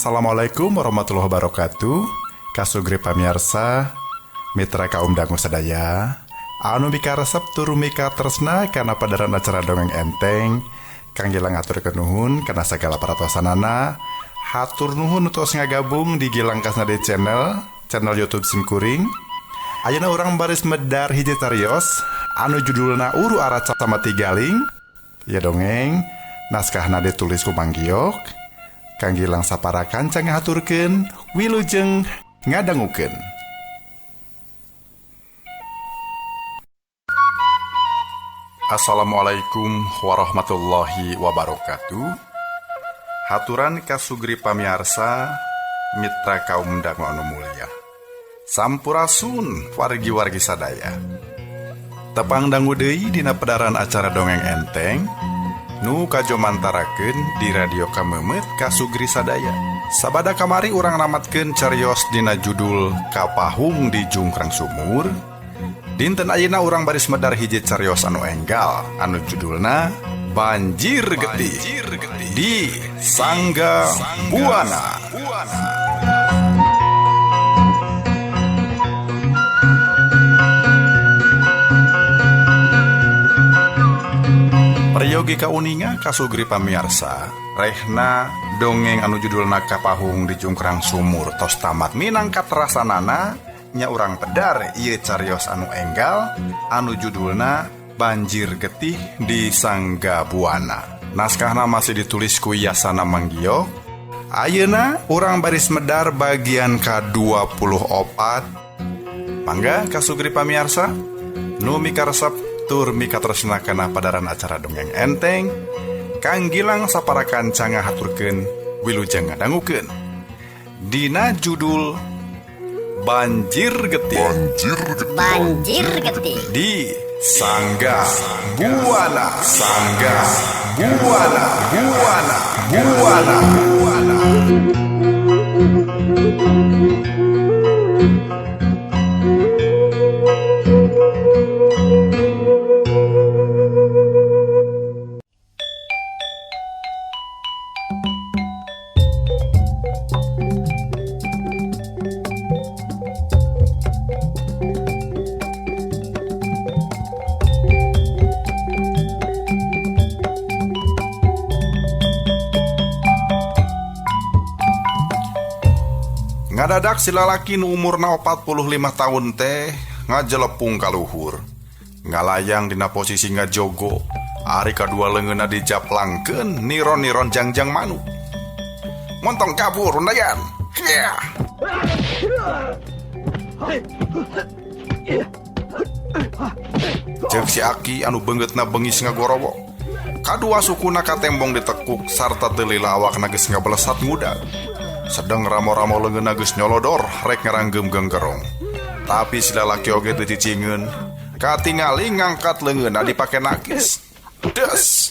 Assalamualaikum warahmatullahi wabarakatuh. Kasugri pamiarsa, mitra kaum dangu sadaya anu mikaresep tur mikatresna kana padaran acara dongeng enteng. Kang Gilang haturkeun nuhun kana sagala perhatosanana. Hatur nuhun tos ngagabung di Gilang Kasnade Channel, channel YouTube simkuring. Ayeuna urang baris medar hiji tarios anu judulna Uru Ara Camati Galing. Ieu dongeng naskahna ditulis ku Mang Giok. Kang Gilang sapara kanca ngahaturkeun wilujeng ngadangukeun. Assalamualaikum warahmatullahi wabarakatuh. Haturan kasugri pamiarsa, mitra kaum dangu anu mulya. Sampurasun wargi-wargi sadaya. Tepang dangu deui dina pedaran acara dongeng enteng nu kajomantarakeun di radio Kamemet kasugri sadaya. Sabada kamari urang namatkeun carios dina judul Kapahung di Jungkrang Sumur. Dinten ayeuna urang baris medar hiji carios anu enggal anu judulna Banjir Getih di Sangga Buana. Peryogi kauninga kasugri pamiarsa, rehna dongeng anu judulna Kapahung di Jungkrang Sumur tos tamat minangka terasanana nya urang pedar ieu carios anu enggal anu judulna Banjir Getih di Sangga Buana. Naskahna masih ditulis ku Yasana Manggio. Ayeuna urang baris medar bagian ka-24. Mangga kasugri pamiarsa nu mikaresep tur mikatresna kana padaran acara dongeng enteng. Kang Gilang sapara kanca ngahaturkeun wilujeng ngadangukeun dina judul Banjir Getih. Banjir Getih di Sangga Buana. Sangga Buana, Buana, Buana, Buana. Ngadadak si lalaki nu umurna 45 tahun teh ngajelepung ka luhur. Ngalayang dina posisi ngajogo, ari kadua leungeunna dijaplangkeun niron-niron jangjang manuk. Montong kabur undayan. Yeah. Ceuk si Aki anu beungeutna bengis ngagorowok. Kadua sukuna katembong ditekuk sarta teu lila awakna geus ngabelesat ngudag. Sedang ramo-ramo leungeunna geus nyolodor rek ngaranggem genggerong. Tapi si lalaki oge teu cicingeun. Katingali ngangkat leungeunna dipake nakis. Des.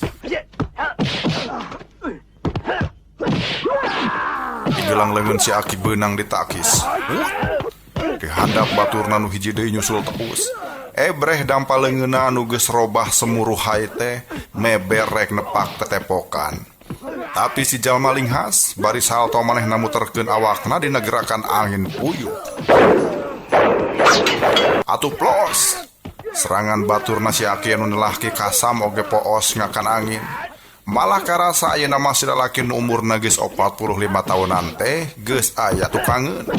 Digelang leungeun si Aki beunang ditakis. Dihandap baturna nu hiji deui nyusul tepus. Ebreh dampa leungeunna anu geus robah semuruhai teh meber rek nepak tetepokan. Tapi si jalma linghas baris salto manehna muterkeun awakna dina gerakan angin puyuh. Atuh plos. Serangan baturna si Aki anu nelah Ki Kasam oge poos ngakan angin. Malah karasa ayeuna mah si lalaki nu umurna geus 45 tahunan teh geus aya tukangeun.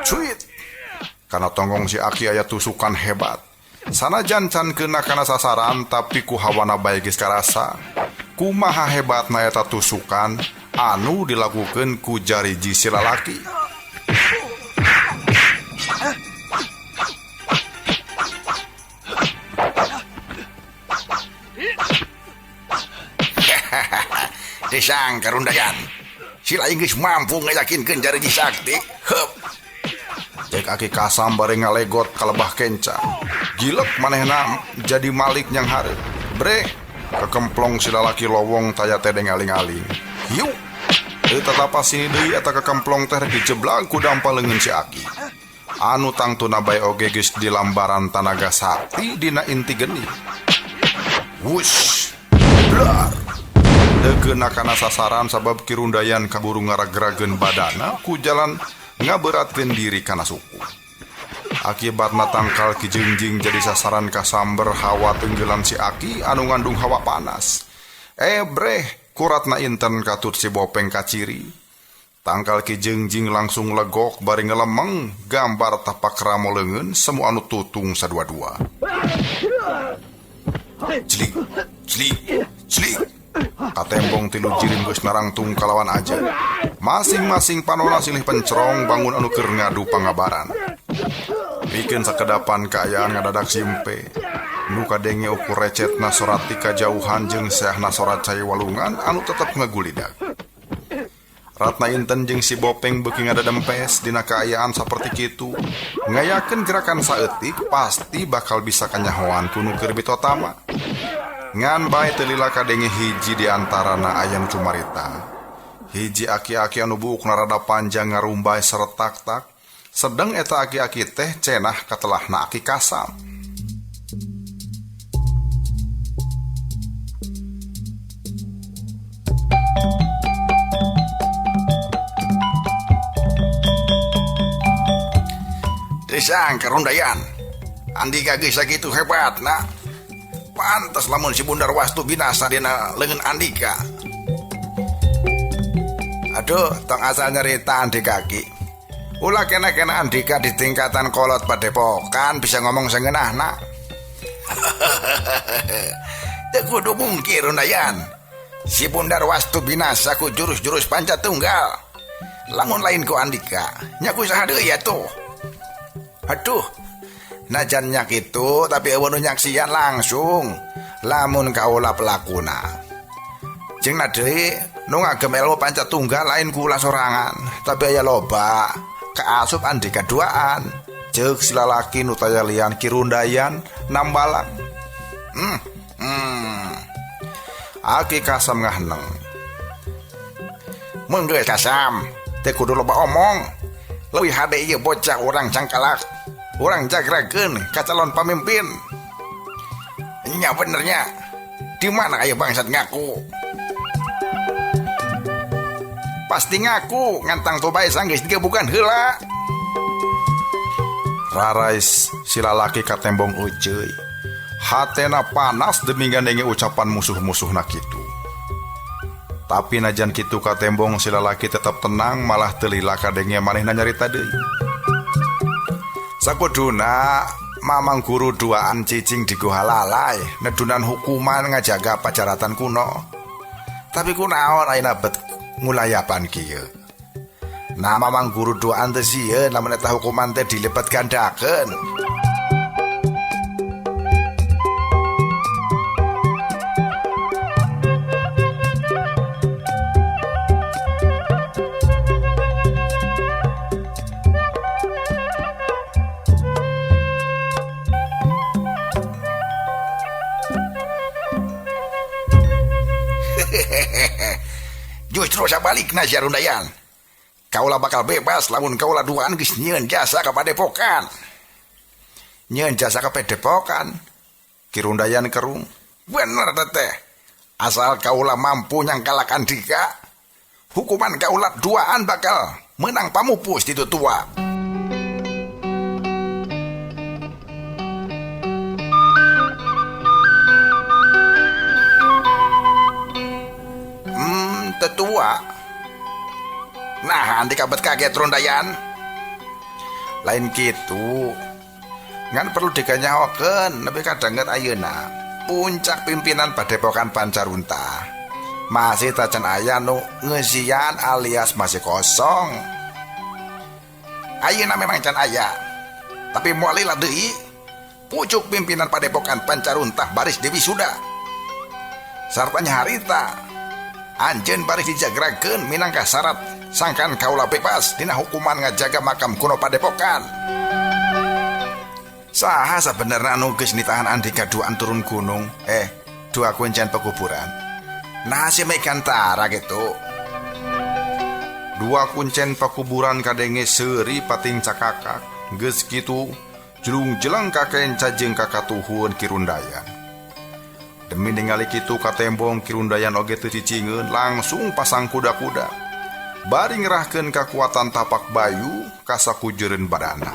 Cuit. Kana tonggong si Aki aya tusukan hebat. Sanajan can keuna kana sasaran tapi ku hawana bae geus karasa. Kumaha hebatna eta tusukan anu dilakukeun ku jariji si lalaki. Disangka rundayan. Si lain geus mampu ngayakinkeun jariji sakti. Heup. Cek Aki Kasam bari ngalegot kalebah kenca. Gilek manehna jadi malik nyang hareup. Breh, kekemplong si lalaki lowong taya tedeng aling-aling. Hiu. Teu tatapa sini deui eta kekemplong teh rek dijeblang ku dampa leungeun si Aki. Anu tangtuna bae oge geus di lambaran tanaga sakti dina inti geni. Wush. Blar! Teu keuna kana sasaran sabab Ki Rundayan kaburu ngaragrageun badana ku jalan ngaberatkeun diri kana suku. Akibatna tangkal Ki Jengjing jadi sasaran kasamber hawa tenggelan si Aki anu ngandung hawa panas. Ebreh, kuratna inten katut si Bopeng kaciri. Tangkal Ki Jengjing langsung legok bari ngelemeng gambar tapak ramo leungeun semu anu tutung sadua-dua. Clik, clik, clik. Katembong tilu jirim geus narangtung kalawan aja. Masing-masing panona silih pencerong bangun anu keur ngadu pangabaran. Pikeun sakedapan kaayaan ngadadak simpe. Nu kadenge ukur recetna sorat ti kajauhan jeung seahna sorat cai walungan anu tetep ngagulidag. Ratna Inten jeung si Bopeng beuki ngadadempes dina kaayaan saperti kitu. Ngayakeun gerakan saeutik pasti bakal bisa kanyahoan ku nu keur bitotama. Ngan bae teu lila kadenge hiji di antarana aya nu cumarita. Hiji aki-aki anu buukna rada panjang ngarumbay seretak-tak. Sedeng eta aki-aki teh cenah katelahna Aki Kasam. Desang Karundayan, Andika geus sakitu hebatna. Pantes lamun si Bundar Wastu binasa dina leungeun Andika. Aduh, tong asal nyerita Andika ki. Ulah kena-kena Andika di tingkatan kolot padepokan bisa ngomong sengenahna. Teu kudu mungkir Rundayan. Si Bundar Wastu binasa ku jurus-jurus panca tunggal. Lamun lain ku Andika, nya ku saha deui atuh. Aduh, najan nyak itu tapi eueuh nu nyaksian langsung lamun kaula pelakuna. Jeung na deui nu ngagem ilmu panca tunggal lain kula sorangan, tapi aya loba kaasup Andika duaan. Ceuk si lalaki nu taya lian Ki Rundayan nambalang. Aki Kasam ngahneng. Mun geus Kasam, teu kudu loba omong. Leuwih hade ieu bocah urang cangkalak. Urang jagrakeun ka calon pamimpin. Nya benernya. Di mana aya bangsat ngaku? Pasti ngaku ngantang tobae sanggeus digebukan heula. Rarais si lalaki katembong euceuy. Hatena panas demi gandenge ucapan musuh-musuhna kitu. Tapi najan kitu katembong si lalaki tetap tenang malah teu lila kadenge manehna nyarita deui. Sakuduna Mamang Guru duaan cicing di Guha Lalai nedunan hukuman ngajaga pajaratan kuno. Tapi kunaon ayeuna bet ngulayapan kieu. Nah Mamang Guru duaan teh sieun lamun eta hukuman teh dilipet gandakeun. Justru sabalikna sia Rundayan. Kaula bakal bebas lamun kaula duaan geus nyieun jasa ka padepokan. Nyieun jasa ka padepokan. Ki Rundayan kerung. Bener teteh. Asal kaula mampu nyangkalak Andika, hukuman kaula duaan bakal menang pamupus di tua. Tetua. Nah, Andika bet kaget Rundayan. Lain kitu. Ngan perlu diganyahokeun nepi kadanget ayeuna. Puncak pimpinan Padepokan Pancarunta masih tacan aya nu ngeusian alias masih kosong. Ayeuna memang can aya. Tapi moal lila deui. Pucuk pimpinan Padepokan Pancarunta baris dewi suda. Sartanya harita anjeun baris dijagrakeun minangka syarat sangkan kaula bebas dina hukuman ngajaga makam kuno padepokan. Saha sabenerna anu geus nitahan Andika duaan turun gunung, dua kuncen pekuburan. Nah si Megantara gitu. Dua kuncen pekuburan kadenge seuri pating cakakak. Geus kitu jelung-jeleng kakenca jeung kakatuhun Ki Rundayan. Demi ningali kitu katembong Ki Rundayan oge teu cicingeun langsung pasang kuda-kuda. Bari ngerahkeun kakuatan tapak bayu ka sakujureun badana.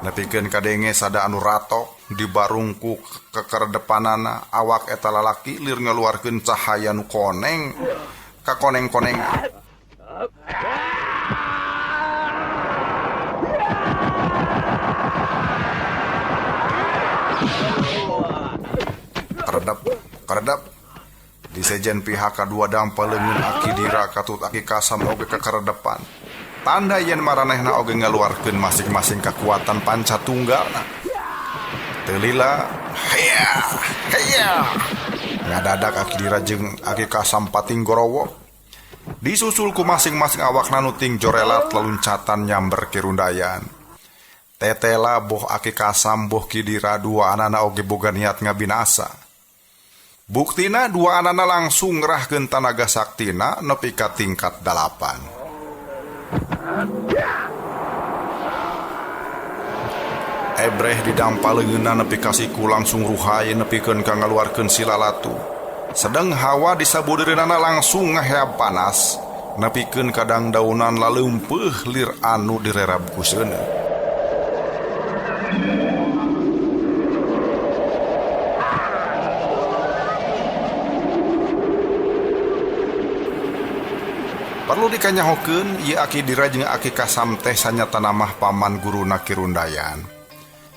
Nepikeun kadenge sada anu ratok dibarungku kekerdepanana awak eta lalaki lir ngaluarkeun cahaya nu koneng kakoneng-konengan. Keredep, keredep. Di sejen pihak kadua dampa leungeun Aki Dira katut Aki Kasam oge kekeredepan. Tanda yen maranehna oge ngaluarkeun masing-masing kekuatan panca tunggalna. Teu lila, heya, heya. Ngadadak Aki Dira jeung Aki Kasam pating gorowok. Disusul ku masing-masing awakna nu ting jorelat laluncatan nyamber Ki Rundayan. Tetela boh Aki Kasam boh Ki Dira dua anana oge boga niat ngabinasa. Buktina dua anana langsung ngerahkeun tanaga saktina nepi ka tingkat 8. Ebreh didampa leungeunna nepi ka siku langsung ruhay nepikeun ka ngaluarkeun silalatu. Sedeng hawa disabudeureunana langsung ngaheab panas nepikeun ka dangdaunan laleumpeuh lir anu direrab ku seuneu. Perlu dikanyahokeun ieu Aki Dira jeung Aki Kasam teh sanyatana mah paman guruna Ki Rundayan.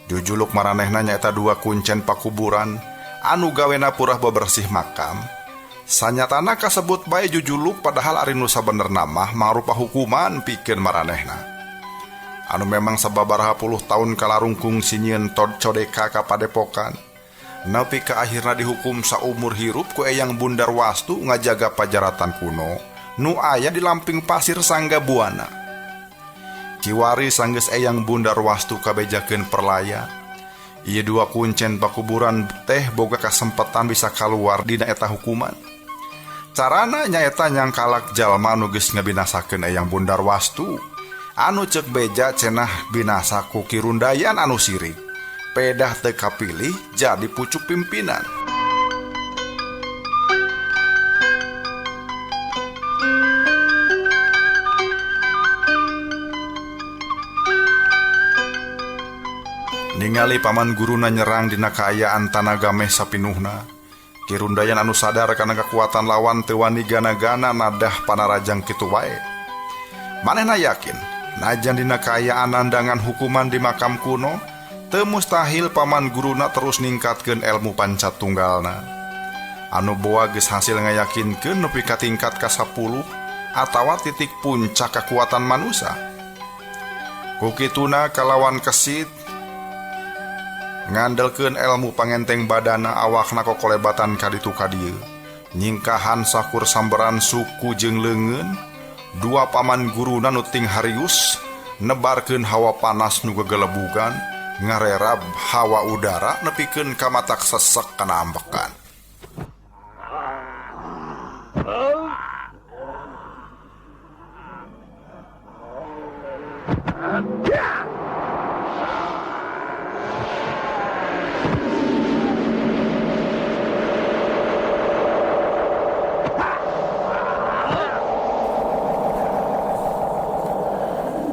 Jujuluk maranehna nyaeta dua kuncen pakuburan anu gawena purah bebersih makam. Sanyatana kasebut bae jujuluk padahal ari nu sabenerna mah mangrupa hukuman pikeun maranehna. Anu memang sababaraha puluh taun kalarungkung sinyieun tod codeka ka padepokan. Nepi ka akhirna dihukum saumur hirup ku Eyang Bundar Wastu ngajaga pajaratan kuno nu aya di lamping pasir Sangga Buana. Kiwari sanggeus Eyang Bundar Wastu kabejakeun perlaya. Ieu dua kuncen pakuburan teh boga kasempetan bisa kaluar dina eta hukuman. Carana nyaeta nyangkalak jalma nu geus ngabinasakeun Eyang Bundar Wastu. Anu ceuk beja cenah binasa ku Ki Rundayan anu sirik. Pedah teu kapilih jadi pucuk pimpinan. Ningali paman guruna nyerang dina kaayaan tanaga meh sapinuhna. Ki Rundayan anu sadar kana kekuatan lawan teu wani gana-gana nadah panarajang kitu wae. Manehna yakin, najan dina kaayaan nandangan hukuman di makam kuno, teu mustahil paman guruna terus ningkatkeun elmu panca tunggalna. Anu boa geus hasil ngayakinkeun nepi ka tingkat ka-10 atawa titik puncak kekuatan manusia. Ku kituna kalawan kesit ngandelkeun elmu pangenteng badana awakna kokolebatan kaditu kadieu. Nyingkahan sakur samberan suku jeung leungeun, dua paman guruna nu ting harius nebarkeun hawa panas nu gegelebugan, ngarerab hawa udara nepikeun ka matak sesek kana ambekan.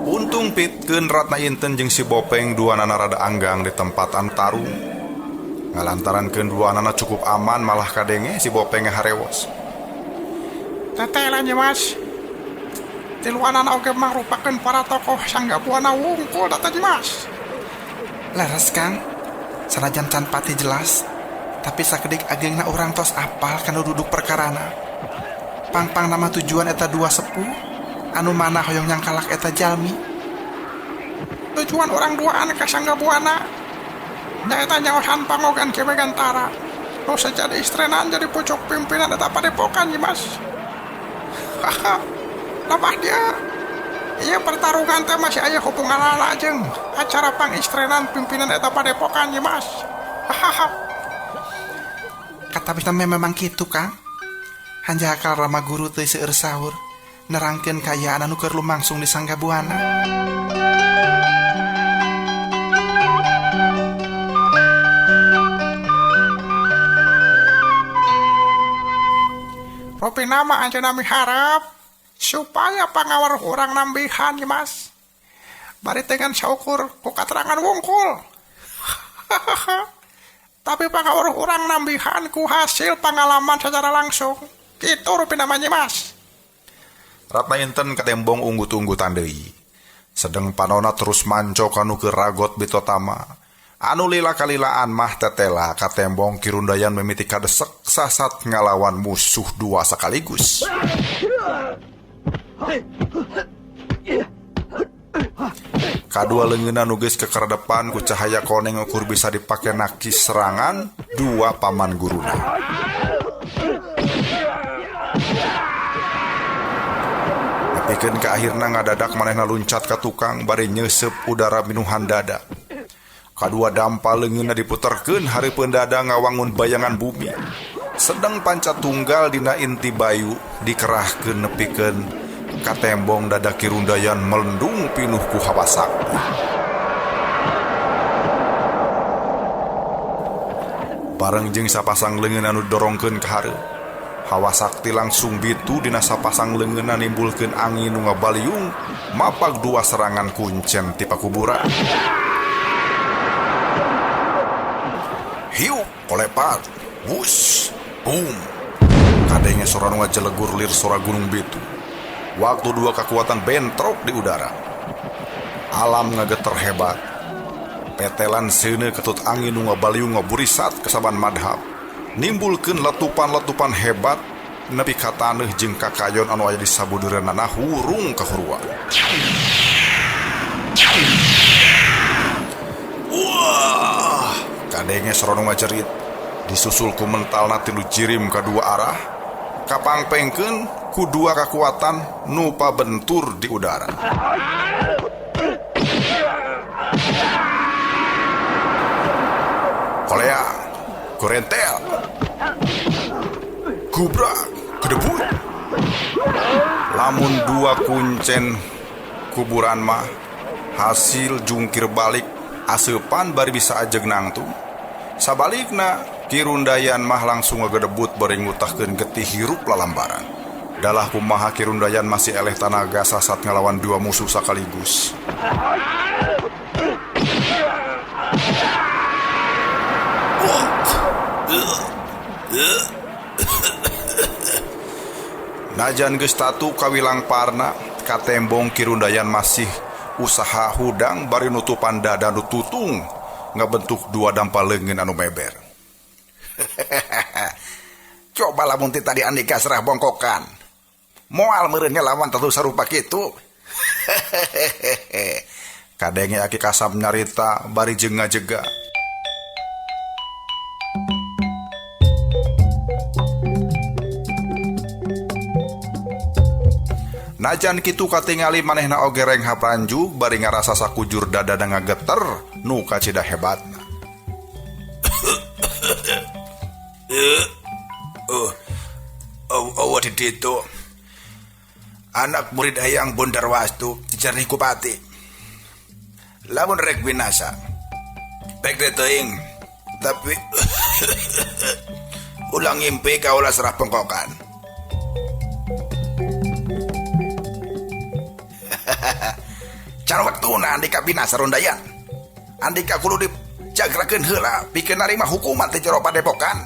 Untung pitkeun Ratna Inten jeung si Bopeng dua nana rada anggang di tempat anu tarung. Ngalantarankeun dua nana cukup aman malah kadenge si Bopeng harewos. Teteh lah Mas. Tiluanana oge mangrupakeun para tokoh Sangga Buana wungkul da teh Mas. Leres Kang, sanajan can pati jelas, tapi sakedik agengna urang tos apal kana duduk perkarana. Pang-pang nama tujuan eta dua sepuh, anu mana hoyong nyangkalak eta jalmi. Tujuan orang duaan ka Sangga Buana nyaeta nyaosan pangogan Ki Megantara. Nu sajadi istrenan jadi pucuk pimpinan eta padepokan nyi Mas. Haha. Labah dia. Iya pertarungan teh masih aya hubunganana jeung acara pangistrenan pimpinan eta padepokan nyi Mas. Hahaha. Katabisna memang kitu Kang. Hanjakal Rama Guru teh seueur sahur nerangkeun kaayaan anu keur lumangsung di Sangga Buana. Rupina mah anjeunna miharep supaya pangaweruh urang nambihan Nyi Mas. Bari dengan saukur ku katerangan wungkul. Tapi pangaweruh urang nambihan ku hasil pengalaman secara langsung. Kitu rupina mah Nyi Mas. Ratna Inten katembong unggut-unggutan deui. Sedeng panona terus manco kanu keur ragot Bitotama. Anu lila kalilaan mah tetela katembong Ki Rundayan mimiti kadesek sasat ngalawan musuh dua sekaligus. Kadua leungeunna nu geus kekeredepan ku cahaya koneng ukur bisa dipake nakis serangan dua paman guruna. Nepikeun ka akhirna ngadadak manehna luncat ka tukang bari nyeuseup udara minuhan dada. Kadua dampa leungeunna diputerkeun hareupeun dada ngawangun bayangan bumi. Sedeng panca tunggal dina inti bayu dikerahkeun nepikeun katembong dada Ki Rundayan melendung pinuh ku hawa sakti. Bareng jeung sapasang leungeun anu didorongkeun ka hareup. Hawa sakti langsung bitu dina sapasang leungeunna nimbulkeun angin nu ngabaliung mapag dua serangan kuncen ti pakuburan. Hiu kolepat, wus, boom. Kadenge sora nu ngajelegur lir sora gunung bitu. Waktu dua kekuatan bentrok di udara. Alam ngageter hebat. Petelan seuneu ketut angin nu ngabaliung ngaburisat kesaban madhab. Nimbulkeun letupan-letupan hebat nepi ka taneuh jeung kakayon anu aya di sabudeureunana hurung kahuruan. Wah, kadenge sora nu ngajerit disusul ku mentalna tilu jirim ka dua arah, kapangpengkeun ku dua kakuatan nu pabentur di udara. Kolea, gorentel, gubrak, gedebut. Lamun dua kuncen kuburan mah hasil jungkir balik aseupan bari bisa ajeg nangtung. Sabalikna Ki Rundayan mah langsung ngagedebut bari ngutahkeun getih hirup lalambaran. Dalah kumaha Ki Rundayan masih eleh tanaga sasat ngalawan dua musuh sekaligus. Najan geus tatu kawilang parna, katembong Ki Rundayan masih usaha hudang bari nutupan dada nu tutung ngabentuk dua dampa leungeun anu meber. Coba lamun ti tadi andika serah bongkokan. Moal meureun ngelawan tatu sarupa kitu. Kadenge Aki Kasam nyarita bari jeung ngajega. Najan kitu katingali manehna oge renghap ranjug bari ngarasa sakujur dada ngageter nu kacida hebatna. Oh, di ditu. Anak murid Eyang Bundarwastu dicernih ku pati. Lamun rek binasa. Baik deh teuing. Tapi ulang ngimpi kaulah serah bengkokan. Can waktuna andika binasa Rundayan. Andika kudu dijagrakeun heula pikeun narima hukuman ti jero padepokan.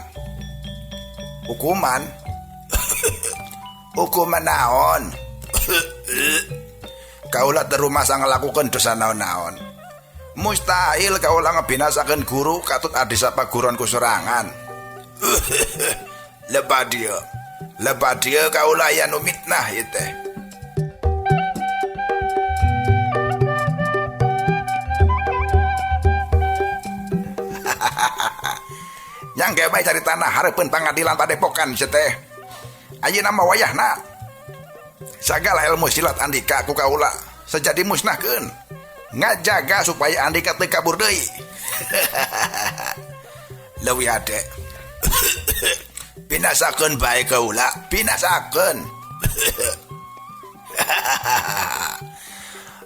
Hukuman? Hukuman naon? Kaula teu rumasa ngalakukeun dosa naon-naon. Mustahil kaula ngebinasakeun guru katut adisa paguron ku sorangan. Lebat dia kaula aya nu mitnah ieu teh. Yang ge bae cari tanah hareupeun pangadilan padepokan sia teh. Ayeuna mah wayahna. Sagala ilmu silat andika ku kaula sejadi musnahkeun. Ngajaga supaya andika teu kabur deui. Leuwih hade. Binasakeun bae kaula, binasakeun.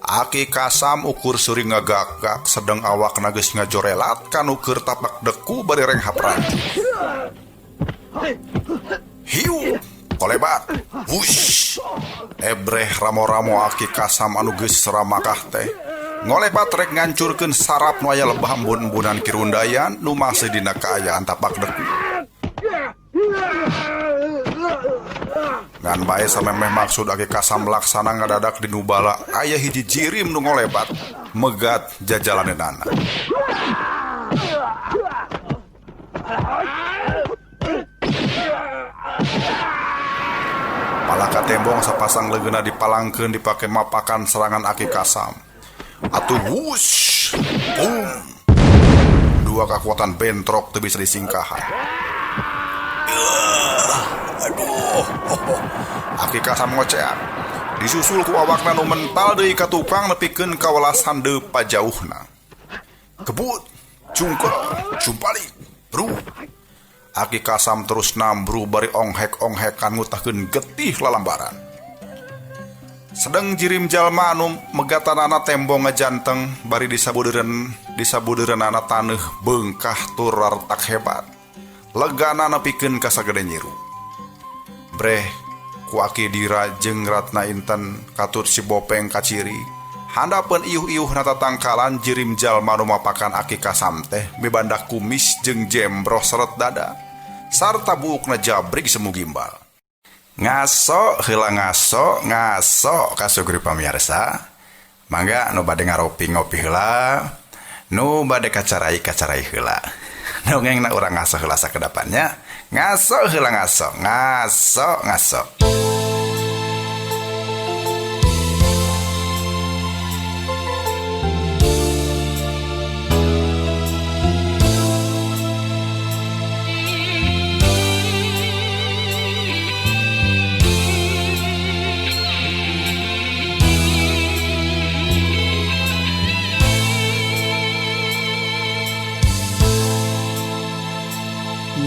Aki Kasam ukur seuring ngagagak sedeng awakna geus ngajorelat kanu keur tapak deku bari renghap rancu. Hiu, Kolebat. Wush. Ebreh ramo-ramo Aki Kasam anu geus ramakah teh. Ngolebat rek ngancurkeun sarap nu aya lebah embun-embunan Ki Rundayan nu masih dina kaayaan tapak deku. Ngan bae samemeh maksud Aki Kasam laksana ngadadak di nubala aya hiji jirim nu ngolebat megat jajalanenana. Palaka tembong sapasang leungeunna dipalangkeun dipake mapakan serangan Aki Kasam. Atuh wush, boom. Dua kekuatan bentrok teu bisa disingkahan. Aduh, Aki Kasam ngoceak. Disusul ku awakna nu mental deui ka tukang nepikeun ka welasan deui pajauhna. Kebut, jungkel, jumpalik, bru. Aki Kasam terus nambru bari onghek-onghekan ngutahkeun getih lalambaran. Sedeng jirim jalma anu megatanana tembong ngajanteng bari disabudeureunana taneuh beungkah tur rartak hebat. Legana nepikeun ka sagede nyiru. Breh ku Aki Dira jeung Ratna Inten katut si Bopeng kaciri. Handapeun iuh-iuh nata tangkalan jirim jalma nu mapakan Aki Kasam teh mibandak kumis jeung jembroh seret dada sarta buukna jabrig semu gimbal. Ngaso heula ngaso ngaso kasugri pamirsa. Mangga nu bade ngaropi ngopi heula, nu bade kacarai kacarai heula. Dongengna urang ngaso heula sakedapannya. Ngaso heula ngaso ngaso ngaso.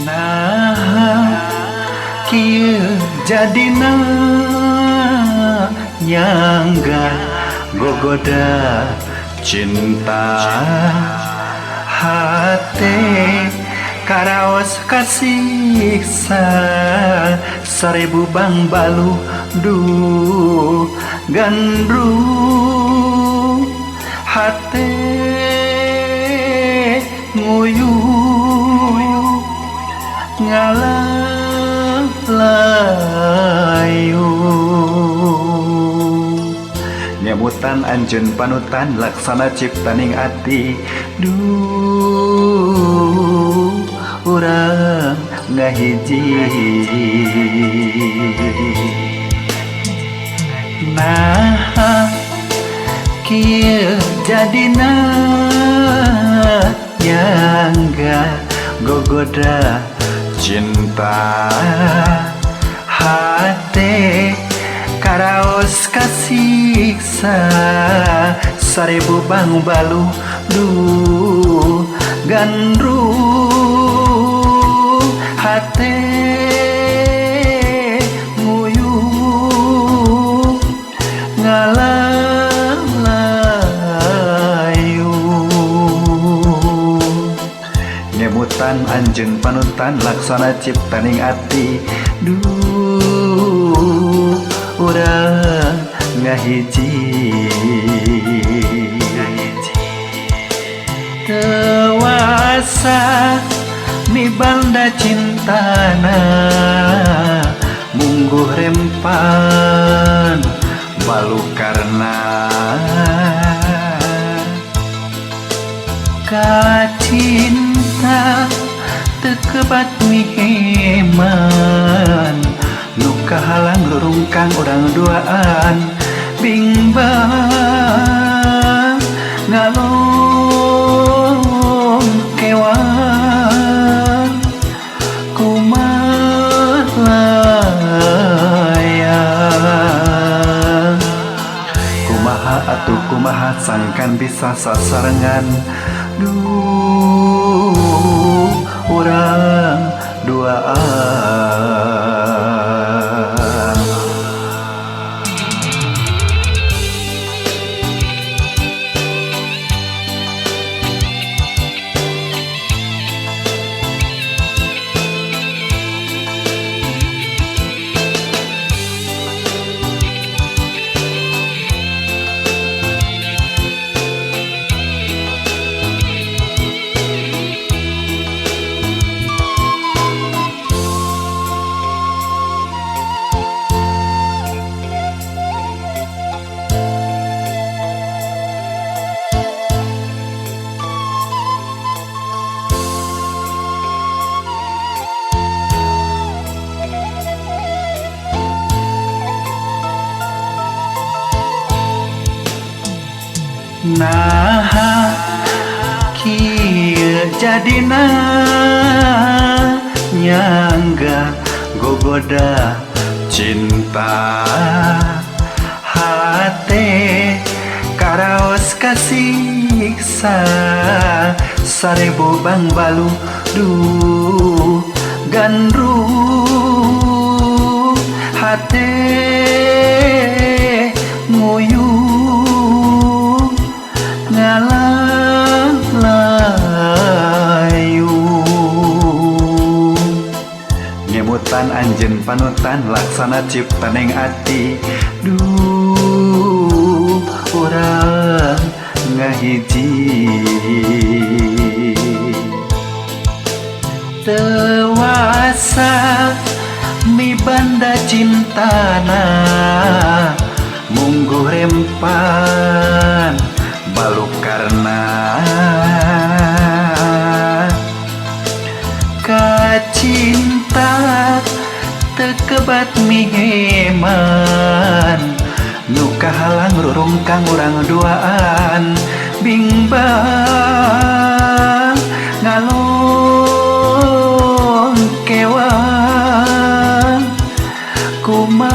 Nah, kieu jadina nyangga gogoda cinta hate karaos kasiksa seribu bangbalu du gandrung hate nguyu ngalang layu nyebutan anjeun panutan laksana ciptaning ati duh urang ngahiji. Nah kieu jadina nyangga gogoda cinta hate karaos kasiksa seribu bangbalu du gandrung hate nguyu ngalang layu nyebutan anjeun panutan laksana ciptaning ati duh urang ngahiji. Tewasa mibanda cintana mungguh rempan balukarna kacinta tekebat miheman nu kahalang rurungkang urang duaan bimbang ngalong kewan kumaha kumaha atuh kumaha sangkan bisa sasarengan duh urang duaan. Jadina nyangga gogoda cinta hate karaos kasiksa sarebu bangbalu duh gandrung hate nguyuh ngalalayu nyemutan anjeun panutan laksana ciptaning ati duh urang ngahiji tewasa mibanda cintana mungguh rempan balukarna kacinta tekebat miheman nu kahalang rurungkang urang duaan bimbang ngalong kewang kumalayang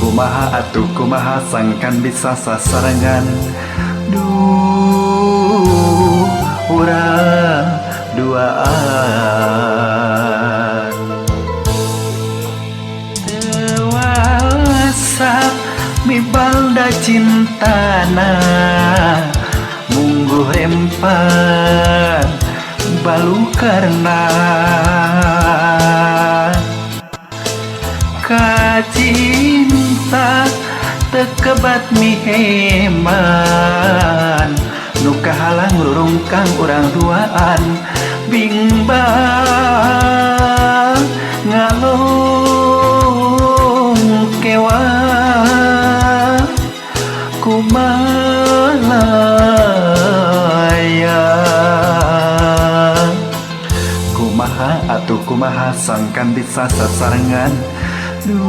kumaha atuh kumaha sangkan bisa sasarengan duh urang duaan tewasa mibalda cintana mungguh rempan balukarna kacinta tekebat miheman nu kahalang rurungkang urang duaan bimbang ngalong kewang kumalayang kumaha atuh kumaha sangkan bisa sasarengan duh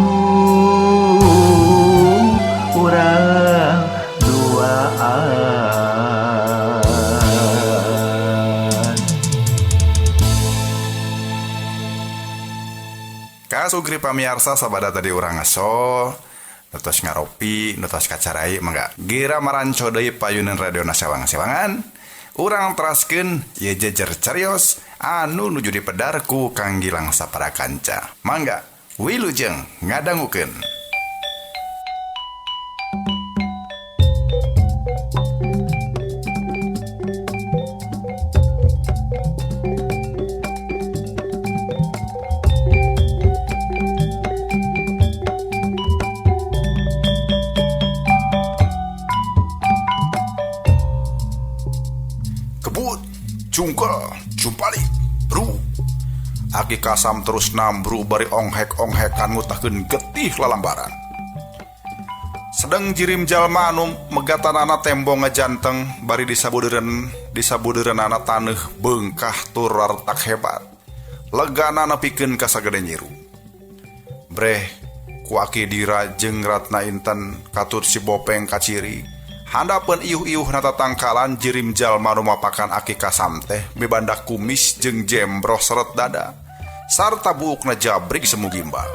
urang duaan. Kasugri pamiarsa sabada tadi urang ngaso nutos ngaropi nutos kacarai mangga gira maranco deui payunan radio sewang-sewangan urang teraskeun ye jejer carios anu nuju dipedar ku Kang Gilang sapara kanca mangga wilujeng ngadangukeun. Kebut, cungkel, cumpalik, bru. Aki Kasam terus nambru bari onghek-onghekan ngutahkeun getih lalambaran. Sedeng jirim jalma anu megatanana tembong ngajanteng bari disabudeureunana taneuh beungkah tur retak hebat. Legana nepikeun ka sagede nyiru. Breh ku Aki Dira jeung Ratna Inten katut si Bopeng kaciri. Handapeun iuh-iuh nata tangkalan jirim jalma nu mapakan Aki Kasam teh mibandak kumis jeung jembroh seret dada sarta buukna jabrik semu gimbal.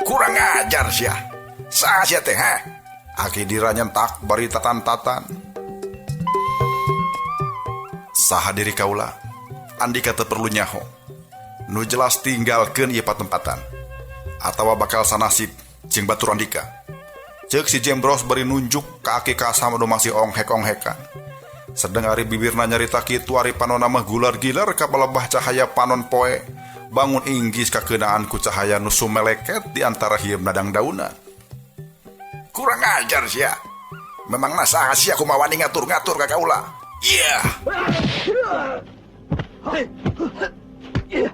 Kurang ajar sia. Saha sia teh ha? Aki Dira nyentak bari tatan-tatan. Saha diri kaula, andika teu perlu nyaho. Nu jelas tinggalkeun ieu patempatan atawa bakal sanasib jeung batur andika. Ceuk si Jembros bari nunjuk ka Aki Kasam anu masih onghek-onghekan. Sedeng ari bibirna nyarita kitu ari panonna mah gular-gilar ka palebah cahaya panon poe. Bangun inggis kakeunaan ku cahaya nu sumeleket di antara hieum nadang daunan. Kurang ajar sia. Memangna saha sia kumaha wani ngatur-ngatur ka kaula? Iya. Yeah.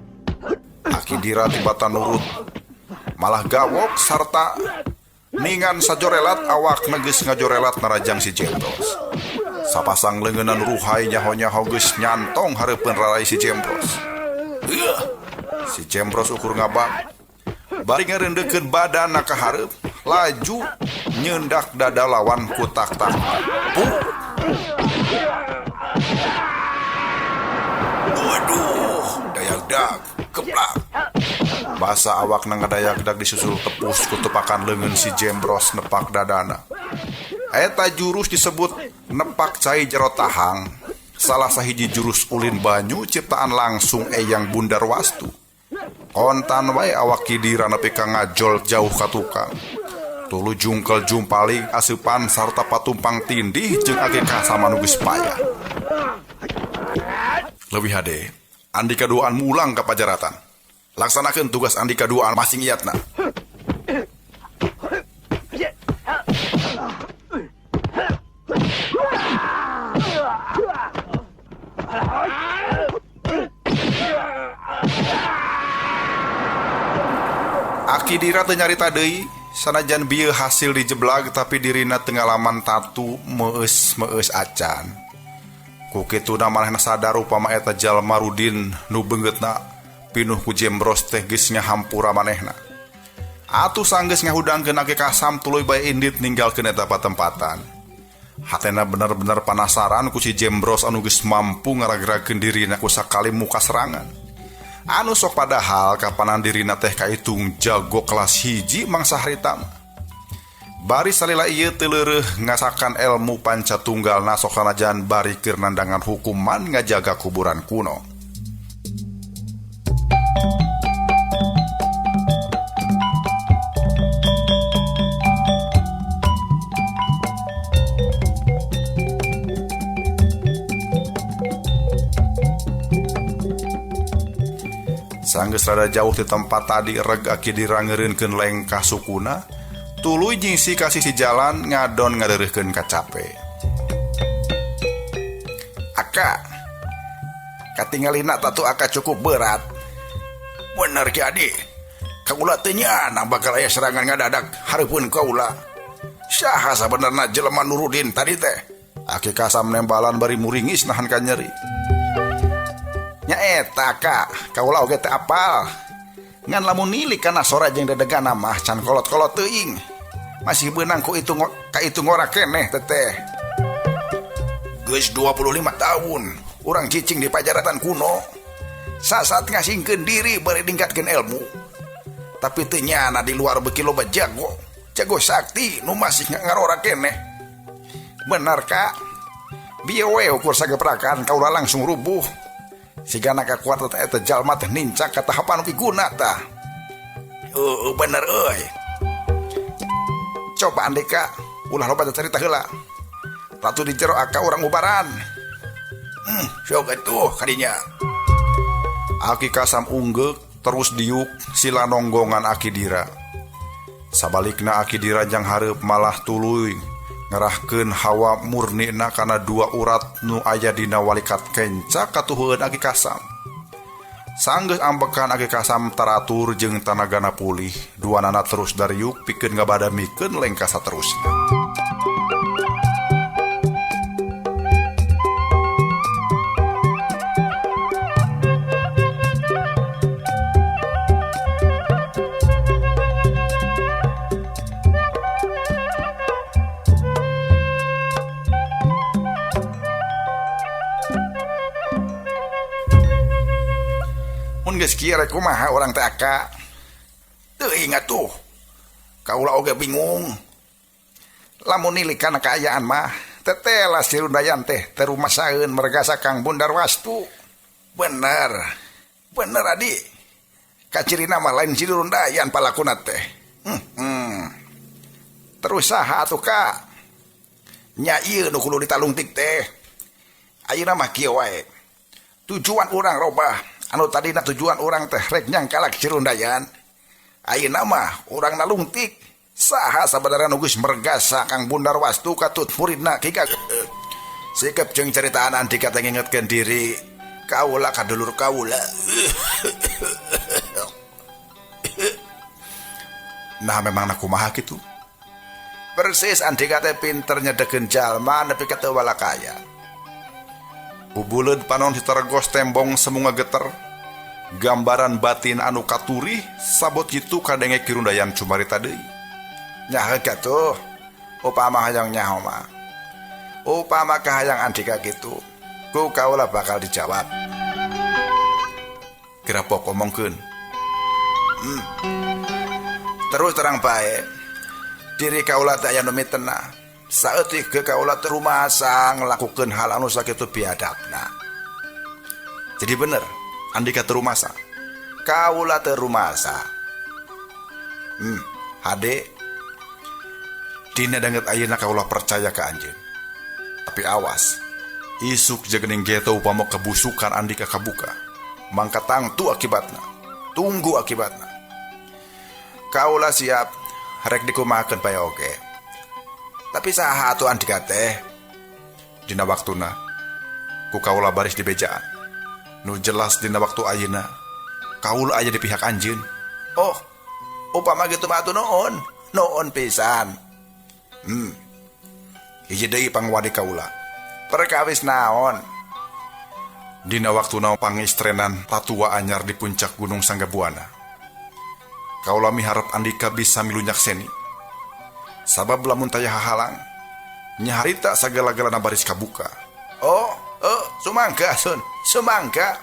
Aki Dira tibatan nurut malah gawok sarta ningan sajorelat awak neges ngajorelat narajang si Jembros. Sapasang leungeunna ruhai nyaho-nyaho geus nyantong hareupeun rarai si Jembros. Si Jembros ukur ngabang. Bari ngareundeukeun badanna ka hareup, laju nyeundak dada lawan ku tak-tak. Waduh, dayagdag, keplak. Basa awakna ngadayagdag disusul tepus ku tepakan leungeun si Jembros nepak dadana. Eta jurus disebut nepak cai jero tahang. Salah sahiji jurus ulin banyu ciptaan langsung Eyang Bundarwastu. Kontan wae awak Kidira nepi ka ngajol jauh ka tukang. Tulu jungkel jumpaling asupan sarta patumpang tindih jeung Aki Kasam anu geus payah. Leuwih hade, Andika duaan mulang ka pajaratan. Laksanakeun tugas Andika duaan masing iatna. Aki Dira teu nyarita deui, sanajan bieu hasil dijeblag tapi dirina teu ngalaman tatu meueus-meueus acan. Ku kituna manehna sadar upama eta jalma Rudin nu beungeutna pinuh ku Jembros teh geus ngahampura manehna. Atuh sanggeus ngahudangkeun Aki Kasam tuluy bae indit ninggalkeun eta patempatan. Hatena bener-bener panasaran ku si Jembros anu geus mampu ngaragrakeun dirina ku sakali muka serangan. Anu sok padahal kapanan dirina teh kaitung jago kelas hiji mangsa harita mah. Bari salila ieu teu leureuh ngasakan elmu panca tunggalna sok sanajan bari keur nandangan hukuman ngajaga kuburan kuno. Sanggeus rada jauh ti tempat tadi reg Aki Dira ngeureunkeun lengkah sukuna, tuluy nyingsi ka sisi jalan ngadon ngadeureuhkeun kacape. Aka, katingalina tatu aka cukup berat. Bener Ki Adi, kaula teu nyana bakal aya serangan ngadadak hareupeun kaula. Saha sabenerna jelema Nurudin tadi teh? Aki Kasam nembalan bari muringis nahan ka nyeri. Nya eta ka, kaula oge teu apal. Ngan lamun nilik kana sora jeung dedegana mah can kolot-kolot teuing. Masih beunang ku itu ka itu ngora keneh teteh. Geus 25 tahun urang cicing di pajaratan kuno. Sasat ngasingkeun diri bari ningkatkeun ilmu. Tapi teu nyana di luar beuki loba jago. Jago sakti nu masih ngarora keneh. Bener ka? Bieu we ukur sageprakan kaula langsung rubuh. Sigana kakuatan eta jalma teh nincak ka tahapan nu guna tah. Bener euy. Coba Andika ulah loba carita heula. Ratu di jero aka urang ubaran. Sok atuh kadinya. Aki Kasam unggeuk terus diuk sila nonggongan Aki Dira. Sabalikna Aki Dira jang hareup malah tuluy ngerahkeun hawa murnina kana dua urat nu aya dina walikat kenca katuheueun Aki Kasam. Sanggeus ambekan Aki Kasam taratur jeung tanagana pulih, duanana terus dariuk pikeun ngabadamikeun lengkah saterusna. Mun geus kieu rek kumaha urang teh aka? Teuing atuh. Kaula oge bingung. Lamun nilik kana kaayaan mah, tetela si Rundayan teh teu rumasaeun mergasa Kang Bundarwastu. Bener. Bener adi. Kacirina mah lain si Rundayan palakuna teh. Terus saha atuh ka? Nya ieu nu kudu ditalungtik teh. Ayeuna mah kieu wae. Tujuan urang robah. Anu tadina tujuan urang teh rek nyangkalak si Rundayan. Ayeuna mah urang nalungtik. Saha sabenerna nu geus mergasa Kang Bundarwastu katut muridna Ki Gagak. Sikep jeung ceritaan Andika teh ngingetkeun diri kaula ka dulur kaula. Nah memangna kumaha kitu? Persis andika teh pinter nyedekeun jalma nepi ka teu walakaya. Bubuleud panon hitaregos tembong semu ngageter. Gambaran batin anu katurih sabot kitu kadenge Kirundayan cumarita deui. Nyaho gatuh. Upama hayang nyaho mah. Upama kahayang andika kitu, ku kaula bakal dijawab. Kirapok omongkeun. Terus terang bae. Diri kaula teh aya nu mitenah. Saeutik ge kaula teh rumasa nglakukeun hal anu sakitu biadabna. Jadi bener, andika teu rumasa. Kaula teu rumasa. Hade. Dina danget ayeuna kaula percaya ka anjeun. Tapi awas, isuk jegening geto upama kebusukan andika kabuka. Mangka tangtu akibatna. Tunggu akibatna. Kaula siap rek dikumahakeun bae oge. Tapi saha atuh andika teh? Dina waktuna ku kaula baris dibejaan. Nu jelas dina waktu ayeuna kaula aya di pihak anjeun. Oh, upama kitu mah atuh nuhun, nuhun pisan. Hiji deui pangwadi kaula. Perkawis naon? Dina waktuna pangistrenan tatua anyar di puncak Gunung Sanggabuana. Kaula miharep andika bisa milu nyakseni. Sabab lamun taya hahalang, nyaharita sagala-galana baris kabuka. Oh, sumangga sun, sumangga.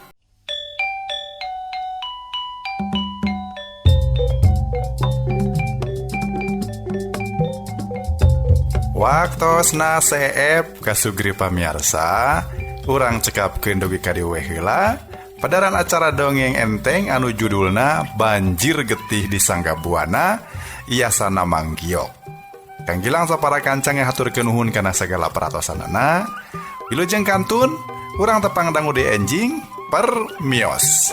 Waktosna seep kasugri pamiarsa, urang cekapkeun dugi ka dieu we heula. Padaran acara dongeng enteng anu judulna Banjir Getih di Sanggabuana, Iasana Manggiok. Kang Gilang sapara kancang yang haturkeun nuhun kana sagala peratosanana. Wilujeng kantun, urang tepang dangu di enjing permios.